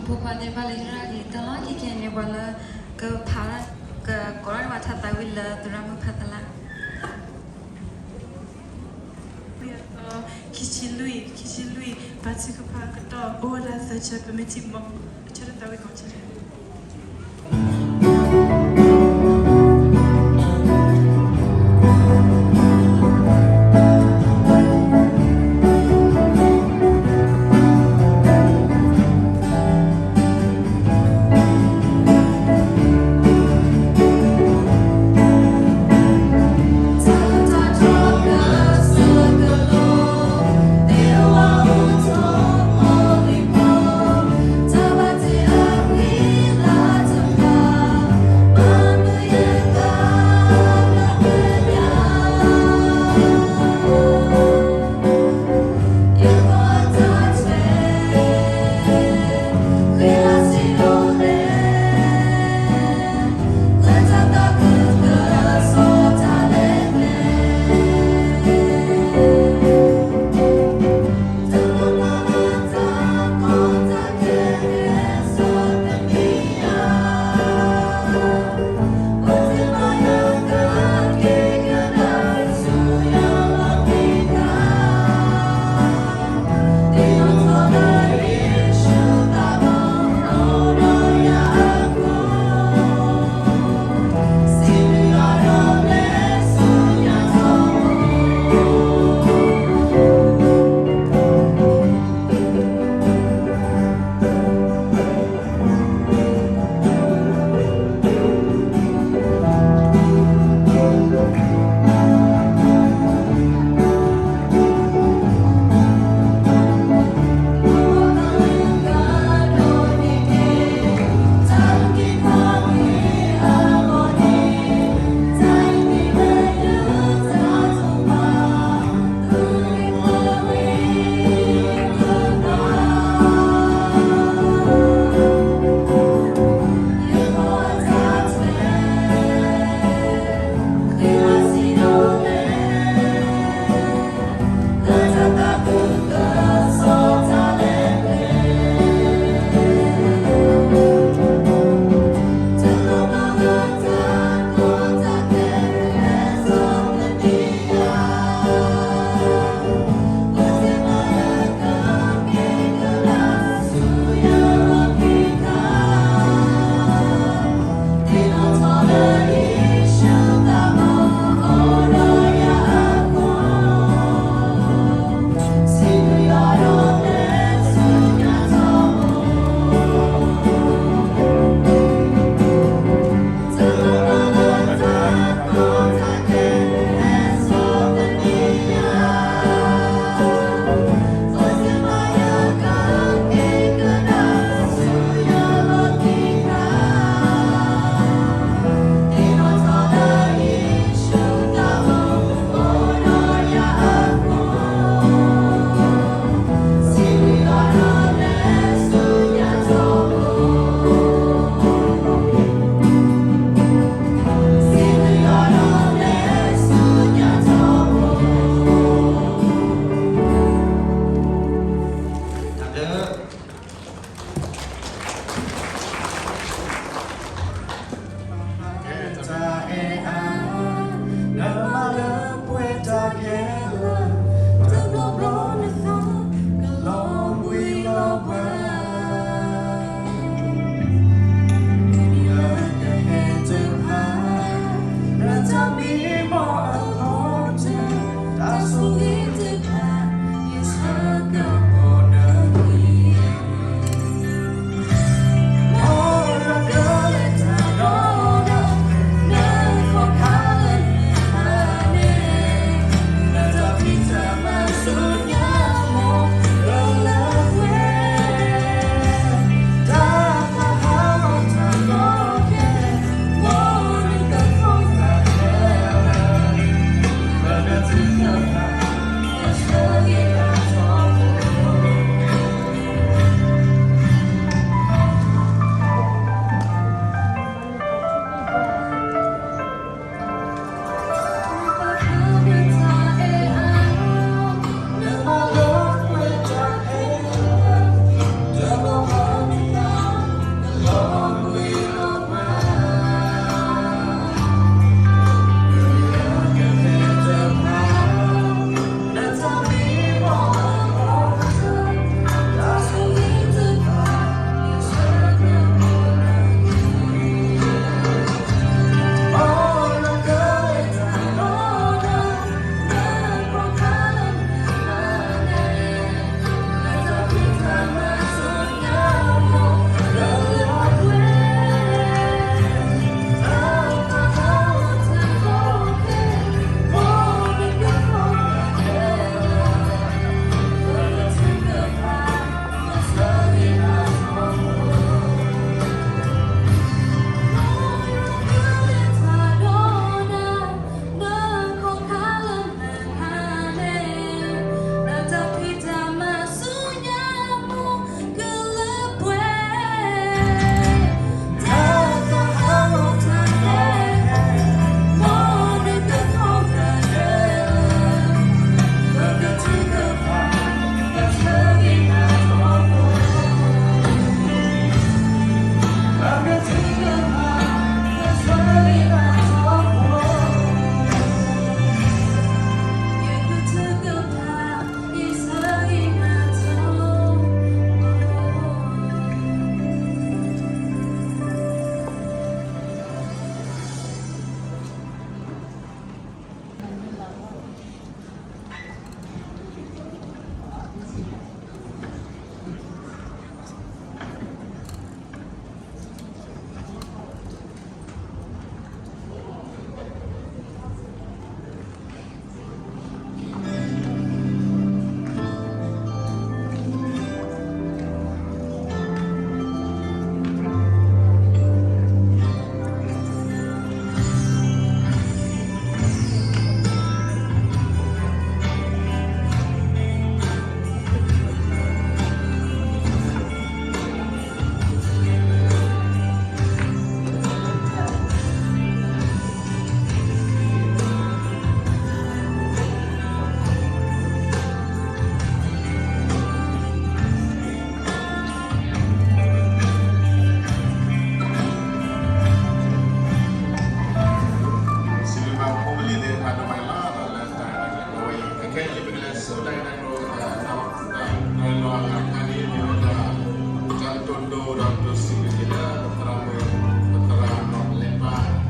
ဖိခွါသ့ၣ်တဖၣ်လၢယရၣ်ဂ့ၤတၢ်လီၤ ခဲခဲန့ၣ် ပှၤလၢကဖး ကကိးထီၣ်န့ၢ်ဘၣ်ထါသးဝံၣ်လၢသရၣ်မုၣ်ဖးသလၣ် ခံဆံလွံၢ်, ခံဆံလွံၢ်, ပာ်စုကဖၣ်ကတီၢ် အိၣ်ဝဲဒၣ်သၢဆၢ ပမ့ၢ်ထံၣ်မီၢ် အဆၢတသးဝံၣ်ကီးဆၢ ဒီးစံးဘျုးက့ၤလၢသရၣ်မုၣ် ပသရၣ်နီၢ်ပလဲပၢ်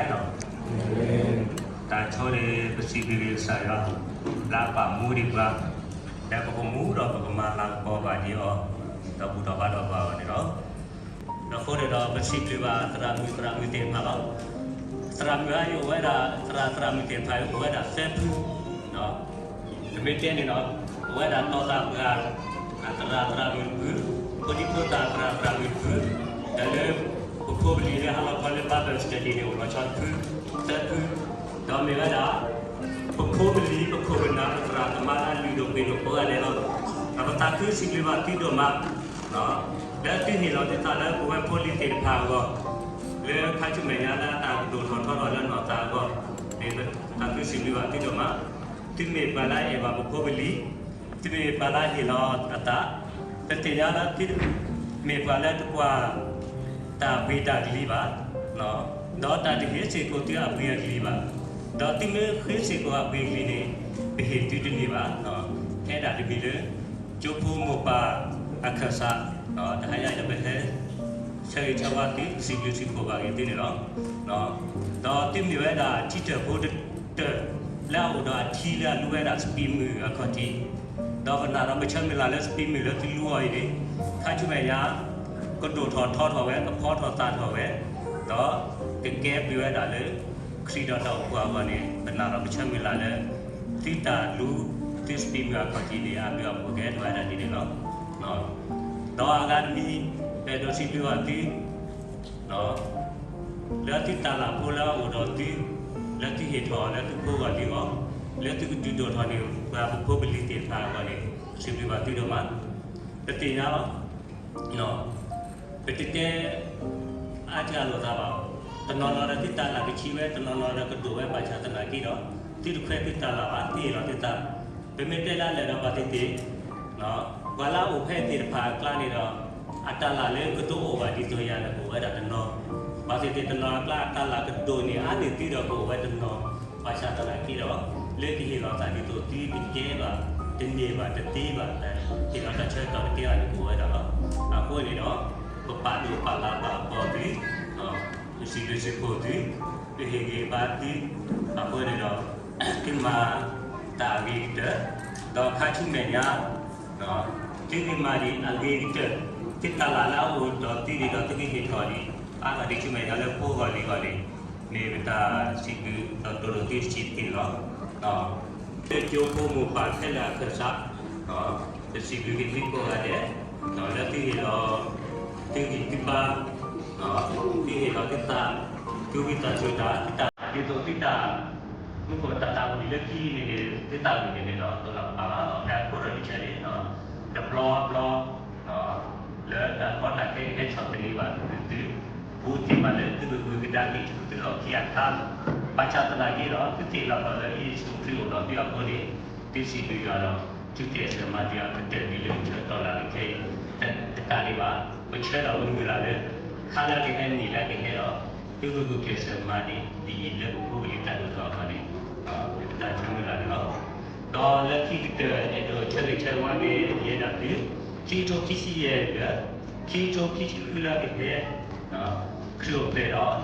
တၢ်ဆိန့ၣ် ပစံးဘျုးက့ၤကစၢ်ယွၤ လၢအပာ်မူဒံးပှၤ လၢပကမူဒီးပကမၤလၤကပီၤဘၣ်ဒံးအီၤ ဒီးဘူၣ်ထီၣ်ဘါထီၣ်ပှၤအဂီၢ်န့ၣ်လီၤ. ဒီးအဃိန့ၣ်ဒီး ပစံးဘျုးဘၣ်သရၣ်မုၣ်သရၣ်မုၣ်သ့ၣ်တဖၣ်လီၤ. သရၣ်မုၣ်အါယံၤအိၣ်ဝဲဒၣ် သရၣ်သရၣ်မုၣ်သ့ၣ်တဖၣ်အိၣ်ဝဲဒၣ်သၢဖု ပမ့ၢ်တဲန့ၣ်ဒီး ပဝဲဒၣ်တီသၣ်ပှၢ် သရၣ်သရၣ်မုၣ်တဖု, ဖိဒံဖိသၣ်သရၣ်သရၣ်မုၣ်တဖု, ဒီးလၢ ပဖိပလံၤလၢဟးလီၤခီလၢ Bible Study န့ၣ် အိၣ်လီၤဆီတဖု, သၢဖု, ဒီးမ့ၢ်ဝဲဒၣ် ပဖိပလံၤ ပခိၣ်ပနၢ် ပသရၣ်သမါလၢအလုၢ်ဒိၣ်ပှ့ၤဒိၣ်ကိးဂၤဒဲးလီၤ. ဒီးပသးခုစံးဘျုးဘၣ်သုဒိၣ်မး လၢသုဟ့ၣ်လီၤသုသးလၢပဝဲဖိလံၤသ့ၣ်တဖၣ်အဂီၢ်, လၢခါဆူမဲာ်ညါလၢအတၢ်ကဒိၣ်ထီၣ်ထီထီၣ်လၢနီၢ်သးအဂီၢ်, မ့ၢ်ပသးခုစံးဘျုးဘၣ်သုဒိၣ်မး, သုမ့ၢ်ပှၤလၢအအဲၣ်ဘၣ်ပဖိပလံၤ, သုမ့ၢ်ပှၤလၢအဟ့ၣ်လီၤအသး, ပသ့ၣ်ညါလၢသုမ့ၢ်ပှၤလၢတကွၢ် တၢ်ဘှံးတၢ်ကလံၤဘၣ်, ဒီးတၢ်တဟ့ၣ်စ့ၢ်ကီးသုအဘှံးအကလံၤဘၣ်, ဒီးသုမ့ၢ်ဃ့စ့ၢ်ကီးအဘှံးအကလံၤန့ၣ် ပဟ့ၣ်သုတန့ၢ်ဘၣ်, ဖဲဒၣ်တမံၤလၢ ကၠိဖိမိၢ်ပၢ်အခၢၣ်စး, တဟါညါအံၤဒီးပဟဲ ဆၢဂ့ၤဆၢဝါသု စံးဘျုးစံးဖှိၣ်ဘၣ်က့ၤသုန့ၣ်လီၤ. ဒီးသုမ့ၢ်ဝဲဒၣ်ထံတၢၢ်ဖိတတၢၢ် လၢအအိၣ်ဒီးအထံလၢအလူဝဲဒၣ်စပံးမုၢ်အခီၣ်ထံး, ဒီးပနာ်ဒီးပဆၢမုၢ်လၢ်လၢစပံးမုၢ်လၢသုလူအီၤအံၤန့ၣ် ခါဆူမဲာ်ညါ ကဒိၣ်ထီၣ်ထီထီၣ်ဝဲ ကဖီထီၣ်သၣ်ထီၣ်ဝဲ, ဒီးကကဲဘျုးဝဲဒၣ်လၢ ခရံာ်ဒီးတၢ်အိၣ်ဖှိၣ်အဂီၢ်န့ၣ် ပနာ်ဒီးပဆၢမုၢ်လၢ်လၢ သုတၢ်လူ သုစပံးမုၢ်အခီၣ်ထံးန့ၣ် အဘျုးအဖှိၣ်ကဟဲထီၣ်ဝဲဒၣ်ဒ်န့ၣ်လီၤ. ဒီးအဂၤတမံၤ ပအဲၣ်ဒိးစံးဘျုးဘၣ်သု လၢသုတၢ်လၢ်ဖိလၢအအိၣ်ဒီးသု, လၢသုဟ့ၣ်ထီၣ်လၢသုဖိဂီၢ်လံၤအဂီၢ်, လၢသုကဒုးဒိၣ်ထီၣ်န့ၢ်ပှၤပဖိပလံၤသ့ၣ်တဖၣ်အဂီၢ်န့ၣ် စံးဘျုးဘၣ်သုဒိၣ်မး, ပသ့ၣ်ညါလီၤ. ပတတဲ အါတၢ်လိာ်သးဘၣ်, တနီၤနီၤဒီးသုတၢ်လၢ်ကဆံးဝဲ, တနီၤနီၤဒီးကဒိၣ်ဝဲဘၣ်ဆၣ်သနာ်က့ဒီး သုတခွဲသုတၢ်လၢ်ဘၣ်, သုဟ့ၣ်လီၤသုသး, ပမ့ၢ်တဲလၢလၢာ်ဒီးဘၣ်သ့ၣ်သ့ၣ် ပှၤလၢအအိၣ်ဖဲသ့ၣ်တဖၣ်အကျါန့ၣ်ဒီး အတၢ်လၢ်လၢကဒိးအိၣ်ဘၣ်ဒ်သိးယၤန့ၣ် အိၣ်ဝဲဒၣ်တနီၤ, ဘၣ်သ့ၣ်သ့ၣ်တနီၤအကျါ အတၢ်လၢ်ကဒိးန့ၢ်အါန့ၢ်သုဒီးကအိၣ်ဝဲတနီၤ, ဘၣ်ဆၣ်သနာ်က့ဒီး လၢကဟ့ၣ်လီၤသးဒ်သိးသုတကဲဘၣ်, တန့ၢ်ဘၣ်, တသ့ဘၣ်, ဟ့ၣ်လီၤတၢ်ဆၢကတီၢ်တကဲဘၣ်န့ၣ် ကအိၣ်ဝဲဒၣ်လီၤ. အဃိန့ၣ်ဒီး ပပာ်ဒိၣ်ပာ်လၢ်ပာ်ကပီၤသု, ပစံးဘျုးစံးဖှိၣ်သု, ပဟ့ၣ်ဂံၢ်ဘါသု, အဃိန့ၣ်ဒီး သုမၤတၢ်အဂ့ၤကတၢၢ်, ဒီးခါဆူမဲာ်ညါ သုကမၤဒံးအဂ့ၤကတၢၢ်, သုတၢ်လၢ်လၢအအိၣ်ဒီးသုန့ၣ်ဒီး သုကဟ့ၣ်ထီၣ်ဒံး အါဂၤဒ်ဆူမဲာ်ညါလၢဖိဂီၢ်လံၤဂီၢ်န့ၣ်, မ့ၢ်ပတၢ်စံးဘျုးဒီးတိၢ်လိာ်သုတဆံးတက့ၢ်န့ၣ်လီၤ. လၢကၠိဖိမိၢ်ပၢ်ခဲလၢာ်အခၢၣ်စး, ပစံးဘျုးက့ၤသုကိးဂၤဒဲး, လၢသုဟ့ၣ်လီၤ သုဂံၢ်သုဘါ, သုဟ့ၣ်လီၤသုသး, သုဝံသးစူၤတၢ်, သုတၢ်, ဒ်သိးသုတၢ် မူခိၣ်တၢ်သးဝံၣ်လၢခံန့ၣ်န့ၣ် သုသးဝံၣ်န့ၣ်န့ၣ်ဒီး တလီၤပာ်ဘၣ်လီၤ. ဖဲအဃိဒီးတဆၢန့ၣ် တဘျီဘျီ လၢတၢ်ကီတၢ်ခဲကဟဲဆီၣ်သနံးဘၣ်သု, ဘူးသ့ၣ်မးလၢသုကဂုာ်ကဒါက့ၤသုသးလီၢ်ခံအခါ, ဘၣ်ဆၣ်သနာ်က့ဒီး သုသ့ၣ်နီၣ်ထီၣ်လၢယ့ၣ်ၡူးခရံာ်အိၣ်ဒီးသုအဃိန့ၣ် သုစံးဘျုးယွၤဒီး သုကျဲးစၢးမၤဒံးအကတၢၢ်ဒ်လၢဆၢကတီၢ်လၢအခဲအံၤ တကးဒံးဘၣ်, ပဆၢဒီးပမုၢ်လၢ်လၢ ခါလၢကဟဲနံၣ်လၢကဟဲဒီး သုကဂုာ်ကျဲးစၢးမၤဒံး ဒ်အံၤလၢပဖိပလံၤတၢ်ဒိၣ်ထီၣ်အဂီၢ်န့ၣ် ပတၢ်ဆၢမုၢ်လၢ်န့ၣ်လီၤ. ဒီးလၢခံကတၢၢ် အဲၣ်ဒိးဆၢဂ့ၤဆၢဝါက့ၤယဲဒၣ်သု, ခံကထိခံဆံယဲၢ်လၢ ခံကထိခံဆံဃုလၢကဟဲ ခရံာ်အိၣ်ဖျဲၣ်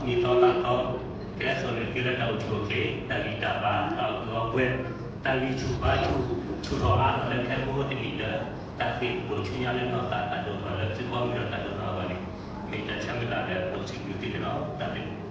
ဒီးနံၣ်သီသီ ကဟဲစိာ်န့ၢ်သုလၢတၢ်အိၣ်ဆူၣ်အိၣ်ချ့, တၢ်ဂံၢ်တၢ်ဘါ, တၢ်အီၣ်ကုၢ်အီပှဲၤ, တၢ်ဂံၢ်ဆူၣ်ဘါဆူၣ် ဆူၣ်ထီၣ်အါထီၣ်လၢခဲကိးတနံၣ်လၢ တၢ်သ့ၣ်ဖှိၣ်ဆူညါလၢနီၢ်သးတၢ်ဒိၣ်ထီၣ်လၢသုဘီမုၢ်ဒီးတၢ်ဒိၣ်ထီၣ်အဂီၢ်န့ၣ် မ့ၢ်တၢ်ဆၢမုၢ်လၢ်လၢပစံးဘျုးသုန့ၣ်လီၤ. တၢ်ဘျုး